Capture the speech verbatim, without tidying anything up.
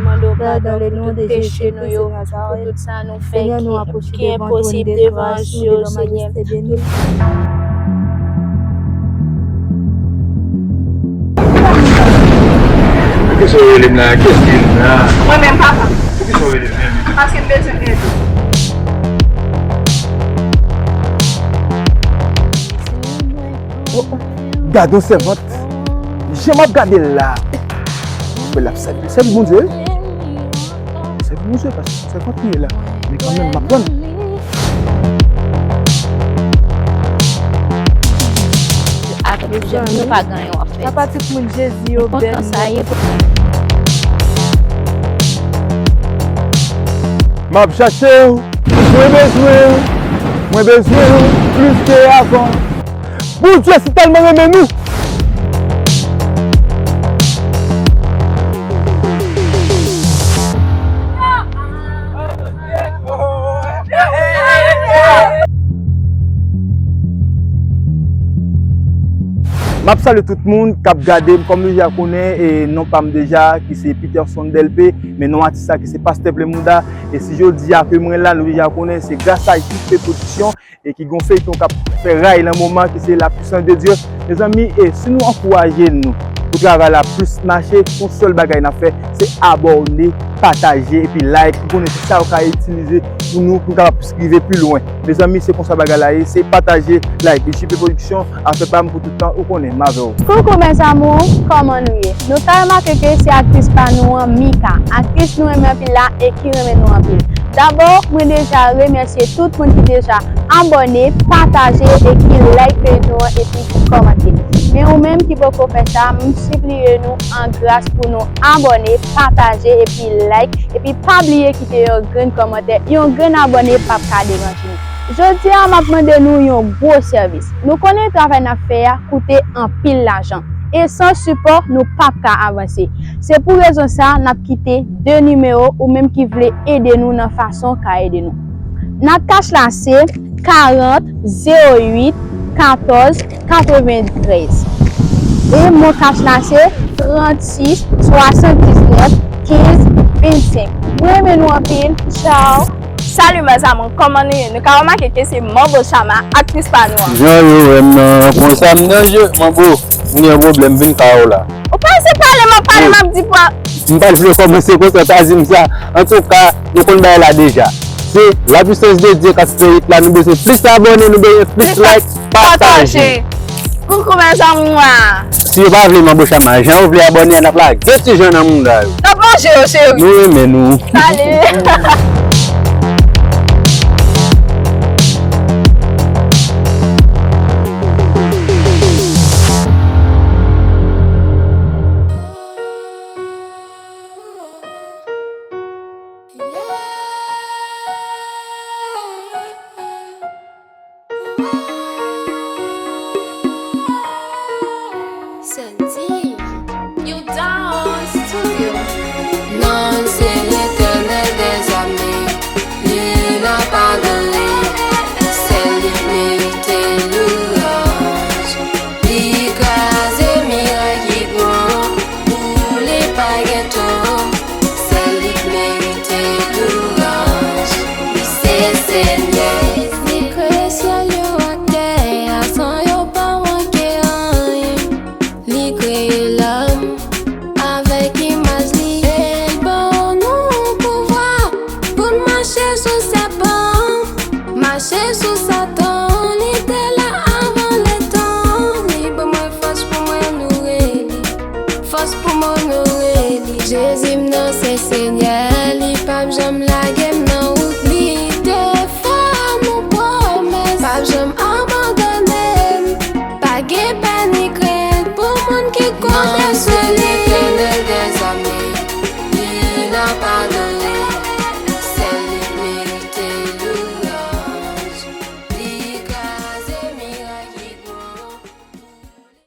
Mande w padon pou tout peche nou yo, pou tout sa nou fè ki, ki enposib devan je w, Senyè. Poukisa w rele m la? Kiyès ki rele m la? Mwen menm, papa. Poukisa w rele m menm? Paske m bezwen èd ou. Gad yon sèvant. Jan m ap gade l la. Apre l ap sèvi, sèvi Bondye, wi. Sèvi Bondye, paske se sèvant li ye la. Men kanmenm, m ap tann. Ak nou pa gen yon afè. Papa, tout moun Jezi yo beni. Kontan sa ye. M ap chache w, mwen bezwen w, mwen bezwen w plis ke avan. Bondye si tèlman renmen nou. M ap salye tout moun k ap gade m, kòm nou deja konnen, e non pa m deja, ki se Peterson Delpé, men non atis la ki se Pastè Plemouda. E si jodi a ke mwen la, nou deja konnen, se gras a J P Production, e ki gon feyton k ap fè ray nan moman ki se La Puissance de Dieu. Mezanmi, e si nou ankouraje nou pou travay la plis mache, yon sèl bagay n ap fè, se abòne, pataje, epi like. Ou konnen se sa yo ka itilize pou nou, pou nou kapab plis rive pi lwen. Mezanmi, se konsa bagay la ye, se pataje, like, J P Production, afè pa m pou tout tan, ou konnen, m avè w. Coucou mes amours, kòman nou ye? Nou ka remake ke se aktris pa nou an, Mika, aktris nou renmen anpil la e ki renmen nou anpil. Dabò, mwen deja remèsye tout moun ki deja abòne, pataje e ki like feyton an epi ki kòmante. Men ou menm ki poko fè sa, m sipliye nou an gras pou nou abòne, pataje epi like, epi pa bliye kite yon grenn kòmantè, yon grenn abòne p ap ka deranje nou. Jodi a, m ap mande nou yon gwo sèvis. Nou konnen travay n ap fè a koute anpil lajan. E san sipò, nou p ap ka avanse. Se pou rezon sa, n ap kite de nimewo ou menm ki vle ede nou nan fason w ka ede nou. Nat Cash la se karant, zewo uit, katòz, katreventrèz. E Mon Cash la se trannsis, swasanndiznèf, kenz, vennsenk. Mwen renmen nou anpil. Tchao! Salut mes amours, kòman nou ye? Nou ka remake ke se Manbo Chama, aktris pa nou an. Jan yo wè m nan, konsa m danje. Manbo, m gen yon pwoblèm, vin kay ou la. Ou pa se pale, m ap pale, m ap di pa. M pa t vle kòmanse konsa, pa di m sa. Antouka, nou konn bagay la deja. Se La Puissance de Dieu k ap fè hit la, nou bezwen plis abòne, nou bezwen plis like, pataje. Coucou mes amours. Si yo pa vle Manbo Chama, jan yo vle abòne a, n ap lage ti jan nan mouda yo. N ap manje yo, cheri. Nou renmen nou. Salut. Santi, you down studio. Non, se Letènèl dèzame. Fòs pou m onore li. Jezi m nan se Senyè, li p ap janm lage m